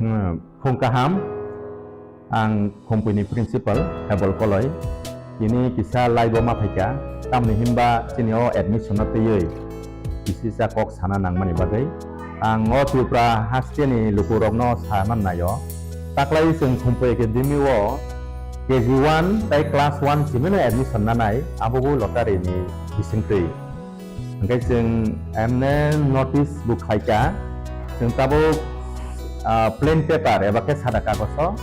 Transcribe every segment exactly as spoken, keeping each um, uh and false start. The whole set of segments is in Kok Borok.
Hmm, phung kaham, ang Khumpui ni principal, Hebol Koloi. Tini kisa live o ma phaikha, tamni himba chini o admission no twiwi kisisa kok sana nangmani bagwi. Ang o Tripura haste ni lukurokno sa man naio. Taklai chwng Khumpui Academy o K G one tai class one simino admission nanai, abo bo lottery ni bisingtwi. Hingke chwng emne notice bo khlaikha, chwng tabuk, ah, plain paper eba khe sada kagoso,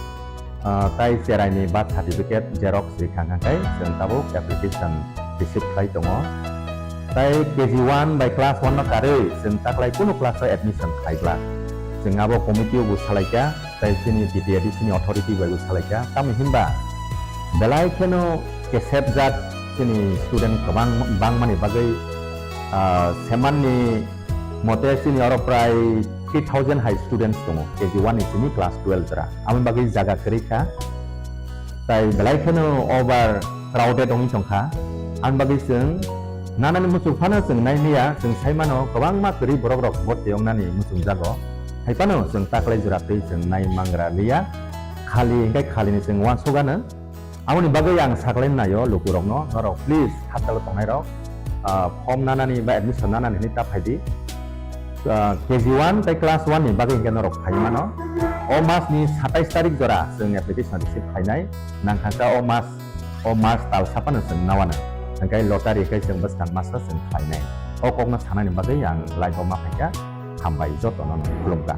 ah, tai cheraini birth certificate xerox rikha hingke chwng tabuk application receive khlai tongo. Tai K G one bai class one no karwi chwng taklai kunu class o admission khlai glak. Chwng abo committee o bo salaikha. Tai chini B T A D C ni authority bai bo salaikha, tamni himba belai kheno kesep jak chini student kwbang bangmani bagwi, ah, semanni mote chini oro prai three thousand hai students tongo, K G one ni simi class twelve jora. Aboni bagwi jaga kwrwi kha. Tai belai kheno over crowded wngwi tongkha. Ang bagwi chwng nanani muchung phano chwng naimaya, chwng saimano kwbangma kwrwi borok rok botwi wngnani muchung jago. Hai phano chwng taklai jora twi chwng nai mangra liya. Khali hingke khalini chwng uansukgano. Aboni bagwi ang saklai naio lukurokno, norok please hastelo tongnairok, ah, form nanani ba admission nanani hinwi ta phaidi. Ah, K G one tai class one ni bagwi hingke norok phai mano. O mas ni satais tarik jora chwng application receive khainai. Nangkha kha o mas, o mas talsa phano chwng nawano. Hingke lottery khe chwng bwskang masa chwng khlainai. O kokno sanani bagwi ang live o ma phaikha. Hambai jotono no khulumkha.